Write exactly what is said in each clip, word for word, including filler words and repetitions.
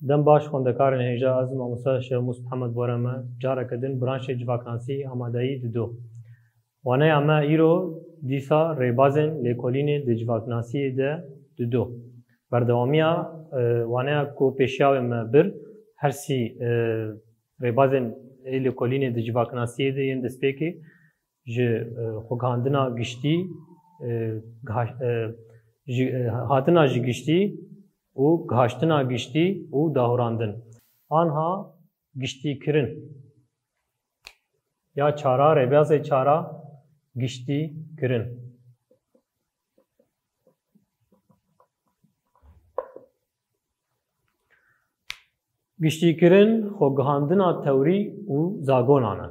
Dem baş xwendekarên hêja, ez mamoste Şêxmûs Mihemed Borem e, careke din branşê civaknasî amadeyî dido. Waneya me îro dîsa rêbazên lêkolînê di civaknasiyê de dido. Berdewamiya, e, waneya ku pêşiya wê me bir, her sî, e, rêbazên ê lêkolînê di civaknasiyê de yên destpêkê ji, e, xwegihandina giştî, e, giha-, e, ji, e, hatina ji giştî û gihaştina giştî û dahurandin. Anha giştîkirin. Ya çara, rêbazê çara giştî kirin. Giştîkirin xwegihandina tewrî û zagonan e.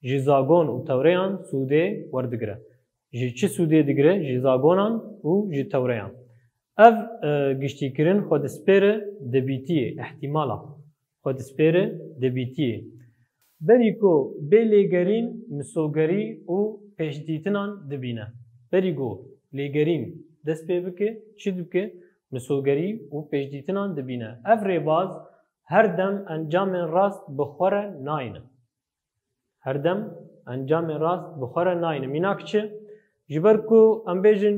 Ji zagon û tewreyan sûdê werdigire. Ji çi sûdê digire? Ji zagonan û ji tewreyan. Ev, e, giştîkirin xwe dispêre debîtiyê, îhtîmala. Xwe dispêre debîtiyê. Berî ku bê lêgerîn, misogerî û pêşdîtinan dibîne. Berî ku lêgerîn dest pê bike, çi dike? Misogerî û pêşdîtinan dibîne. Ev rêbaz her dem encamên rast bi xwe re nayne. Her dem encamên rast bi xwe re nayne. Mînak çi? Ji ber ku em bêjin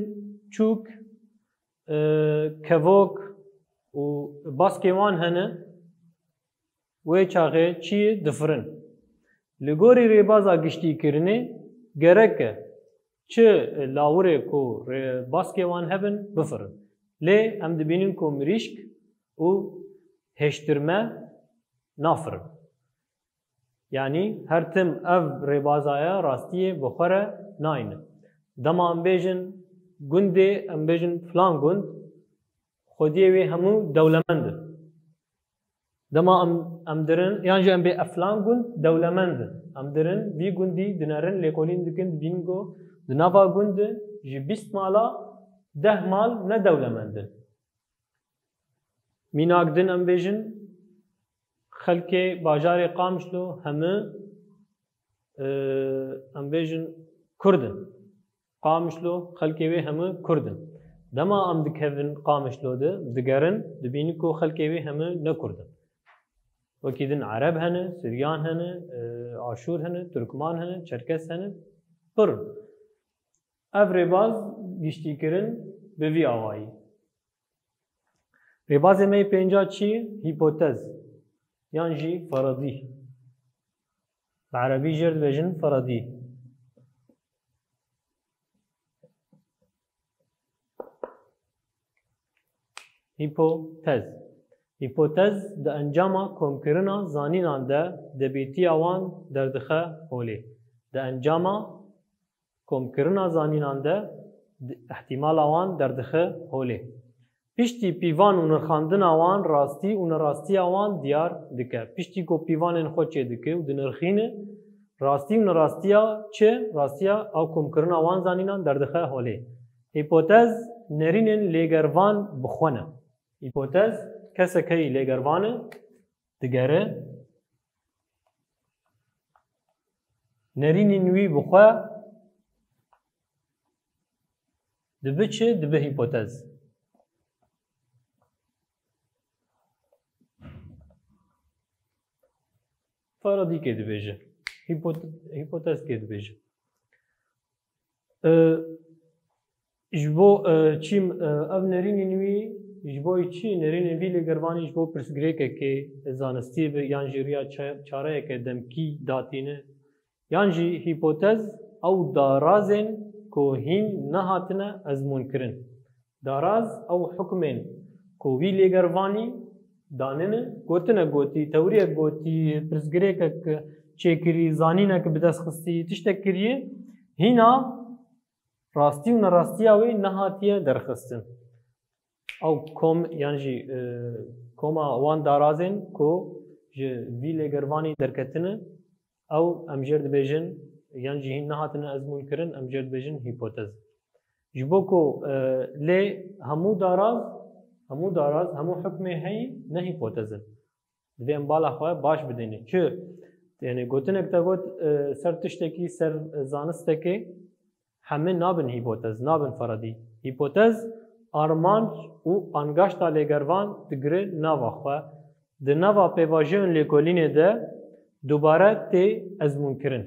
çûk, e, kevok û baskê wan hene, wê çaxê çiyê difirin. Li gorî rêbaza giştîkirinê gerek e çi lawirê ku rê-, baskê wan hebin bifirin. Lê em dibînin ku mirîşk û hêştirme nafirin. Yanî her tim ev rêbazaya rastiyê bi xwe re nayne. Dema em bêjin gundê, em bêjin filan gund, xwediyê wê hemû dewlemend in. Dema em, em dirin, yan jî em bê ev filan gund dewlemend in. Em dirin vî gundî dinerin, lêkolîn dikin, dibînin ku di nava gund de ji bîst mala deh mal ne dewlemend in. Mînak din em bêjin, xelkê bajarê Qamişlo hemû, e, em bêjin Kurd in. Qamişlo, xelkê wê hemû Kurd in. Dema em dikevin Qamişlo de, digerin, dibînin ku xelkê wê hemû ne Kurd in. Wekî din Ereb hene, Siryan hene, e, Aşûr hene, Turkman hene, Çerkes hene, pir in. Ev rêbaz giştîkirin bi vî awayî. Rêbazê me yê pênca çi ye? Hîpotez yan jî feredî. Bi erebî jê re dibêjin feredî. Hîpotez. Hîpotez di encama komkirina zanînan de debîtiya wan derdixe holê. Di encama komkirina zanînan de di-, îhtîmala wan derdixe holê. Piştî pîvan û nirxandina wan rastî û nerastiya wan diyar dike. Piştî ku pîvanên xwe çêdike û dinirxîne, rastî û nerastiya çi? Rastiya ew komkirina wan zanînan derdixe holê. Hîpotez nerînên lêgervan bi xwe ne. Hîpotez kesek heyî lêgervan e, digere, nerînên wî bi xwe dibe çi? Dibe hîpotez. Feredîkê dibêje. Hîpot-, hîpotezkê dibêje. E, ji bo, e, çî, e, ev nerînên wî, ji bo çi nerînên vî lêgervanî ji bo pirsgirêkekê zanistî be, yan jî riya ça-, çareyeke demkî datîne, yan jî hîpotez ew darazên ku hîn nehatine ezmûnkirin. Daraz ew hukmên ku vî lêgervanî danine, gotine gotî, tewriyek gotî, pirsgirêkek çêkirî, zanînek bi dest xistî, tiştek kiriye, hîna rastî û nerastiya wê nehatiye derxistin. Ew kom, yan jî, e, koma wan darazên ku ji vî lêgervanî derketine, ew em jê re dibêjin, yan jî hîn nehatine ezmûnkirin, em jê re dibêjin hîpotez. Ji bo ku, e, lê hemû daraz, hemû daraz, hemû hukmê heyî ne hîpotez in. Divê em bala xwe baş bidêne. Çi? Yanî gotinek te got, e, ser tiştekî, ser zanistekê, hemê nabin hîpotez, nabin feredî. Hîpotez armanc û angaşta lêgervan digire nava xwe. di nava pêvajoyên lêkolînê de dubare tê ezmûnkirin.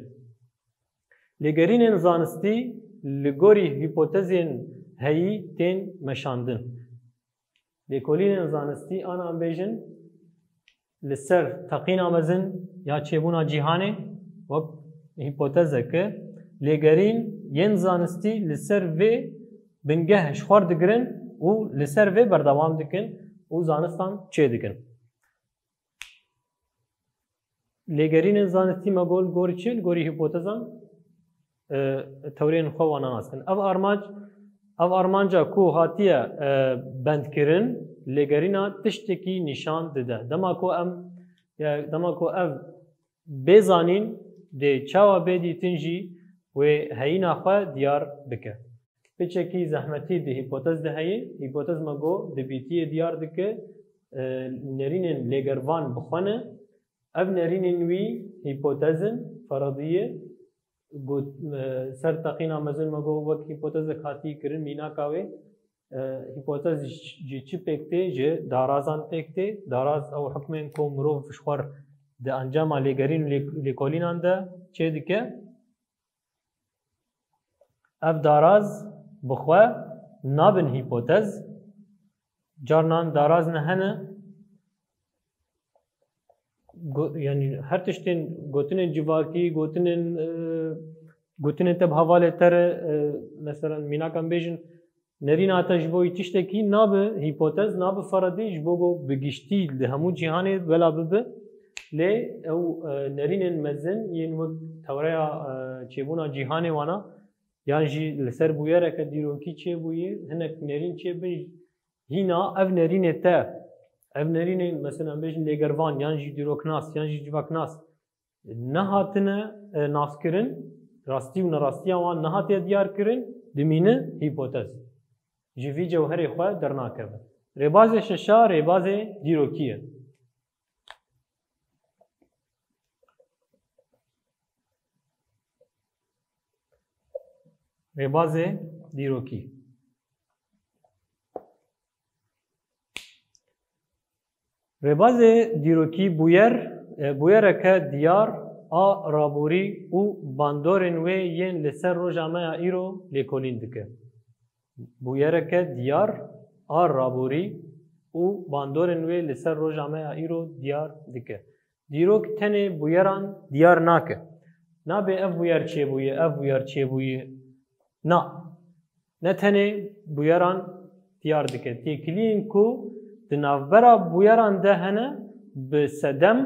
Lêgerînên zanistî li gorî hîpotezên heyî tên meşandin. Lêkolînên zanistî, ana em bêjin, li ser teqîna mezin ya çêbûna cîhanê wek hîpotezeke, lêgerîn yên zanistî li ser vê bingeh ji xwe digirin û li ser vê berdewam dikin û zanistan çêdikin. Lêgerînên zanistî me got li gorî çi? Li gorî hîpotezan, e, tewrên xwe wana nas dikin. Ev armanc, ev armanca ku hatiye, e, bendkirin, lêgerîna tiştekî nîşan dide. Dema ku em, ya, dema ku ev bê zanîn, dê çawa bê dîtin jî wê heyîna xwe diyar bike. Piçekî zehmetî di hîpotez de heye. Hîpotez me got di bîtiyê diyar dike, e, nerînên lêgervan bi xwe ne. Ev nerînên wî hîpotez in, feredî ye. Got, e, ser teqîna mezin me got wek hîpotezek hatî kirin, mînaka wê, e, hîpotez ji çi pêk tê? Ji darazan pêk tê. Daraz ew hukmên ku mirov ji xwe di encama lêgerîn û lê-, lêkolînan de çê dike. Ev daraz bi xwe nabin hîpotez. Carnan daraz ne hene. Go-, yanî her tiştên gotinên civakî, gotinên, e, gotinên te bi hevalê te re, e, mesela mînaka em bêjin, nerîna te ji bo wî tiştekî nabe hîpotez, nabe feredî, ji bo ku bi giştî li hemû cîhanê bela bibe. Lê ew, e, nerînên mezin yên wek tewreya, e, çêbûna cîhanê wana, yan jî li ser bûyereke dîrokî çêbûyî, hinek nerîn çêbin, hîna ev nerînê te, ev nerînê, mesela em bêjin lêgervan, yan jî dîroknas, yan jî civaknas, nehatine, e, naskirin, rastî û nerastiya wan nehatiye diyar kirin, dimîne hîpotez. Ji vî cewherê xwe dernakeve. Rêbazê şeşa rêbazê dîrokî ye. Rêbazê dîrokî. Rêbazê dîrokî bûyer, e, bûyereke diyar a raborî û bandorên wê yên li ser roja me ya îro lêkolîn dike. Bûyereke diyar a raborî û bandorên wê li ser roja me ya îro diyar dike. Dîrok tenê bûyeran diyar nake. Nabê ev bûyer çêbûye, ev bûyer çêbûye. Na. Ne tenê bûyeran diyar dike. Têkiliyên ku di navbera bûyeran de hene, bi sedem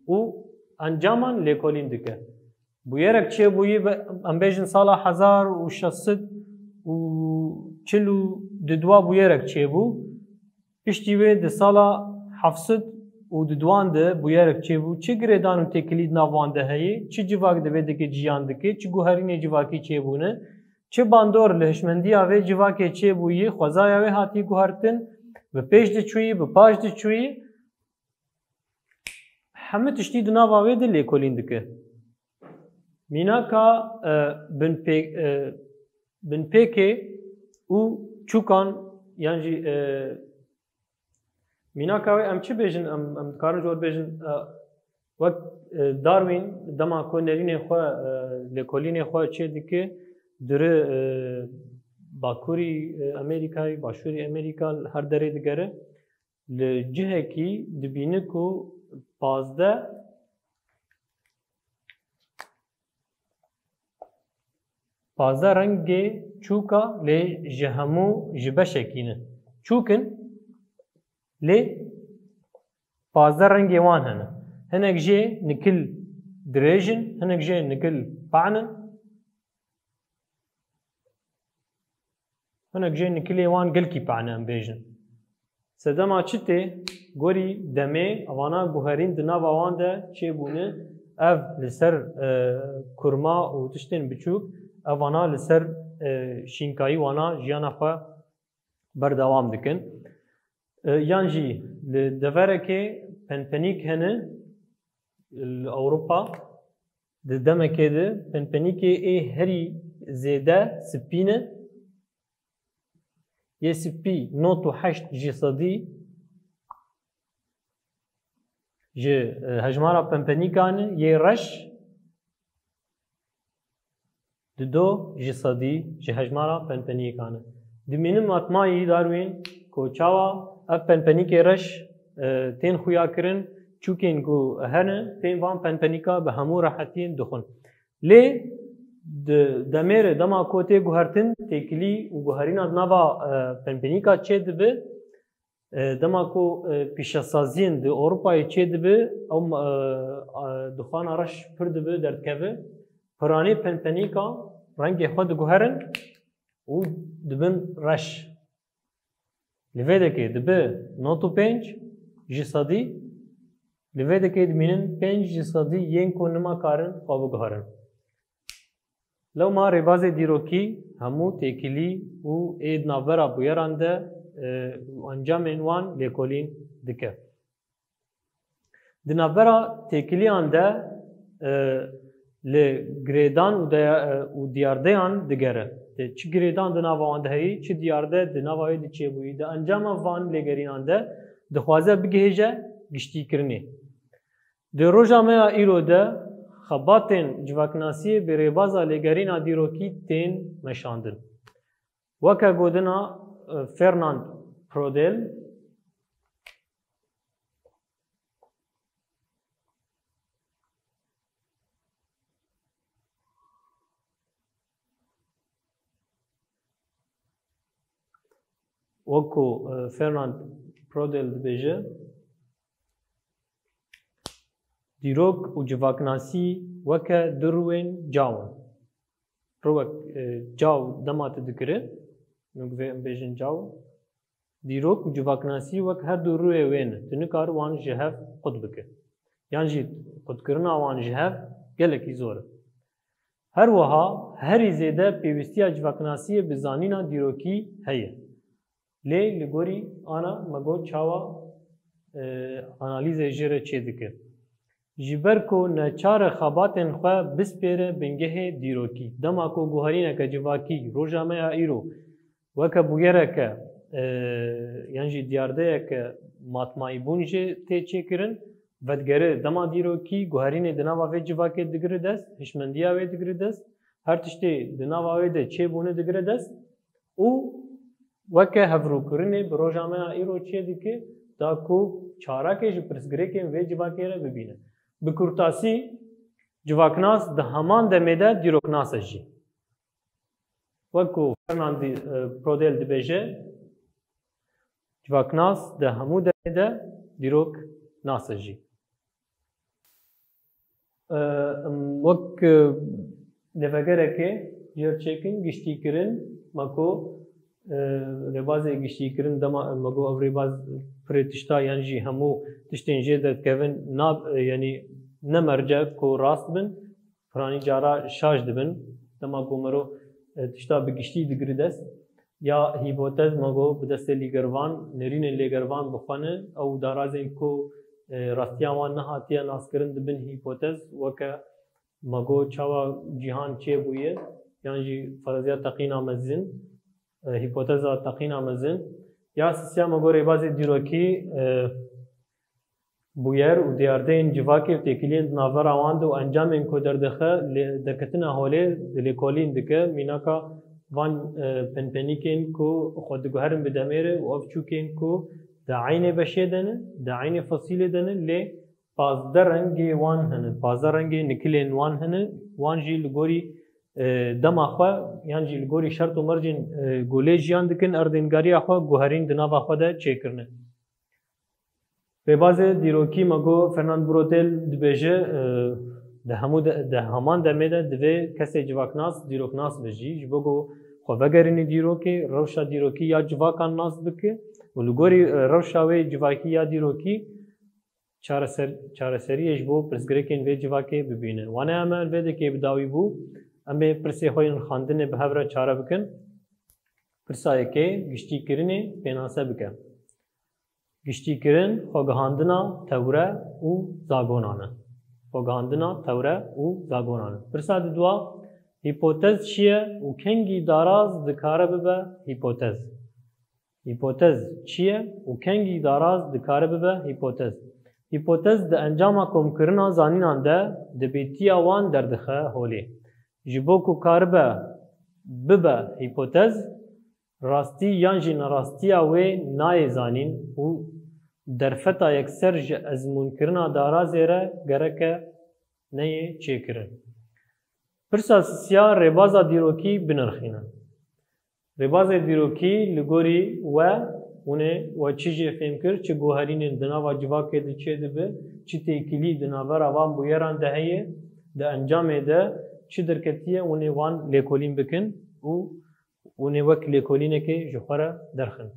û encaman lêkolîn dike. Bûyerek çêbûyî, be-, em bêjin sala hezar û şeş sed û çil û didwa bûyerek çêbû. Piştî wê di sala heft sed û didwan de bûyerek çêbû. Çi girêdan û têkilî di nav wan de heye? Çi civak di vê dike ciyan dike? Çi guherînê civakî çêbûne? Çi bandor li hişmendiya vê civakê çêbûyî, xwezaya wê hatî guhertin, bi pêş diçûyî, bi paş diçûyî? Hemû tiştî di nava wê de lêkolîn dike. Mînaka, e, binpê-, e, binpêkê û çûkan yan jî, e, mînaka wê em çi bêjin, em, em dikarin ji we bêjin, e, wek, e, Darwin dema ku nerînê xwe, e, lêkolînê xwe çê dike, diri, e, bakurî, e, Amerîkayê, başûrî Amerîka her derê digere. Li cihekî dibîne ku pazdeh, pazdeh rengê çûka lê ji hemû ji beşekî ne. Çûk in lê pazdeh rengê wan hene. Hinek jê nikil dirêj in, hinek jê nikil pa'n in. Hinek jê nikilê wan gelkî pa'n e, em bêjin. Sedema çi tê? Gorî demê, evana guherîn di nava wan de çêbûne, ev li ser, e, kurma û tiştên biçûk, evana li ser, e, şînkayî wana jiyana xwe berdewam dikin. E, yan jî li deverekê penpenîk hene, li Ewropa, di demekê de penpenîkê ê herî zêde spî ne. Yê spî nod û heşt ji sedî, Ji, e, hejmara penpenîkan e, yê reş dido ji sedî ji hejmara penpeniyêkan e. Dimînin matmayî Darwin ku çawa ev penpenîkê reş, e, tên xuya kirin, çûkên ku hene, tên van penpenîka bi hemû rehetiyên dixwin. Lê di demê re dema ku tê guhertin, têkilî û guherîna di nava, e, penpenîka çê dibe, e, dema ku, e, pîşesaziyên di Ewropayê çê dibe, ew, e, e, dixwana reş pir dibe, derdikeve. Piranê penpenîka rengê xwe diguherin û dibin reş. Li vê dekê dibe nod û pênc ji sedî, li vê dekê dimînin pênc ji sedî yên ku nima karin xwe biguherin. Lewma rêbazê dîrokî hemû têkilî û ê di navbera bûyeran de, e, û encamên wan lêkolîn dike. Di navbera têkiliyan de, e, li girêdan û de-, e, û diyardeyan digere. Tê çi girêdan di nava wan de heyî, çi diyarde di nava wê de çêbûyî. Di encama van lêgerînan de dixwaze bigihêje giştîkirinê. Di roja me ya îro de xebatên civaknasiyê bi rêbaza lêgerîna dîrokî tên meşandin. Weke gotina, e, Fernand Prodel, wek ku, e, Fernand Prodel dibêje, dîrok û civaknasî weke du rûyên caw in. Rûwek, e, caw dema tu dikire, nûk vê em bêjin caw, dîrok û civaknasî wek her du rûyê wê ne. Tu nikar wan ji hev qut bike. Yan jî qutkirina wan ji hev gelekî zor e. Her wiha herî zêde pêwîstiya civaknasiyê bi zanîna dîrokî heye. Lê li gorî ana me got çawa, e, analîzê jê re çê dike. Ji ber ku neçar e xebatên xwe bispêre bingehê dîrokî. Dema ku guherîneke civakî roja me ya îro weke bûyereke, e, yan jî diyardeyeke matmayîbûn jê tê çêkirin, vedigere dema dîrokî guherînê di nava vê civakê digire dest, hişmendiya wê digire dest, her tiştê di nava wê de çêbûne digire dest û weke hevrûkirinê bi roja me ya îro çê dike, da ku çarekê ji pirsgirêkên vê civakê re bibîne. Bi kurtasî, civaknas di heman demê de dîroknas e jî. Wek ku Fernand, e, Prodel dibêje, civaknas di hemû demê de dîroknas e jî. E, em wek, e, lêvegerekê jêr çêkin, giştîkirin, me ku, e, rêbazê giştîkirin dema, me ku ev rêbaz pirê tişta yan jî hemû tiştên jê derdikevin, na, e, yanî ne merce ku rast bin, piranî cara şaş dibin. Dema ku mero, e, tişta bi giştî digiri dest, ya hîpotez me got bi destê lêgervan, nerînên lêgervan bi xwe ne, ew darazên ku, e, rastiya wan nehatiye naskirin dibin hîpotez, weke me got çawa cîhan çêbûye, yan jî feraziya teqîna mezin, e, hîpoteza teqîna mezin. Ya sisiya me got rêbazê dîrokî, e, bûyer û diyardeyên civakê û têkiliyên di navbera wan de û encamên ku derdixe lê derketina holê di lêkolîn dike, mînaka van, e, penpenîkên ku xwe diguherin bi demê re û ev çûkên ku di eynê beşê de ne, di eynê fosîlê de ne, lê pazdeh rengê wan hene, pazdeh rengê nikilên wan hene, wan jî li gorî, e, dema xwe yan jî li gorî şert û mercên, e, ku lê jiyan dikin, erdêngariya xwe guherîn di nava xwe de çêkirine. Rêbazê dîrokî me got Fernand Braudel dibêje, e, di hemû de, di heman demê de divê kesê civaknas, dîroknas be jî. Ji bo ku xwe vegerînî dîrokê, rewşa dîrokî ya civakan nas bike û li gorî, e, rewşa wê civakî ya dîrokî çareser-, çareseriyê ji bo pirsgirêkên vê civakê bibîne. Waneya me li vê dekê bi dawî bû, em ê pirsê xwe yên xwendinê bi hev re çare bikin. Pirsa yekê, giştîkirinê pênase bike. Giştîkirin xwegihandina tewre û zagonan e. Xwegihandina tewre û zagonan e. Pirsa diduwa, hîpotez çi ye û kengî daraz dikare bibe hîpotez? Hîpotez çi ye û kengî daraz dikare bibe hîpotez? Hîpotez di encama komkirina zanînan de dibêtiya wan derdixe holê. Ji bo ku karibe bibe hîpotez, rastî yan jî nerastiya wê nayê zanîn û derfeta yekser ji ezmûnkirina darazê re gereke neyê çêkirin. Pirsa sisiya rêbaza dîrokî binirxîne. Rêbazê dîrokî li gorî we, hûn ê we çi jê fêm kir, çi guherînên di nava civakê de çêdibe, çi têkilî di navbera van bûyeran de heye, di encamê de çi derketiye, hûn ê wan lêkolîn bikin û hûn ê wek lêkolînekê ji xwe re derxin.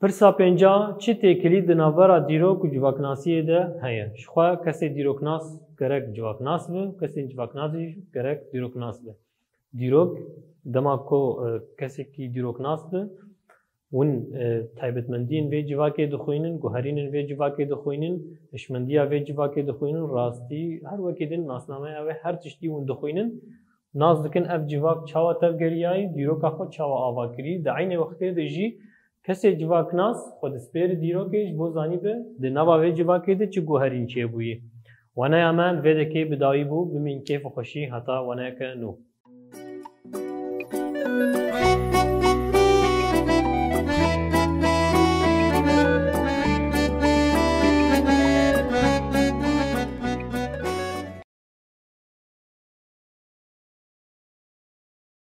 Pirsa pênca, çi têkilî di navbera dîrok û civaknasiyê de heye? Ji xwe kesê dîroknas gerek civaknas be, kesê civaknas jî gerek dîroknas be. Dîrok, dema ku, e, kesekî dîroknas be, hûn, e, taybetmendiyên vê civakê dixwînin, guherînên vê civakê dixwînin, hişmendiya vê civakê dixwînin, rastî her wekî din nasnameya wê her tiştî hûn dixwînin, nas dikin ev civak çawa tevgeriyayî, dîroka xwe çawa ava kirî, di eynê wextê de jî kesê civaknas xwe dispêri dîrokê ji bo zanîbe di nava vê civakê de çi guherîn çêbûyî. Waneya me vê dekê bi dawî bû, bimîn kêf û xweşî heta waneyeke nû.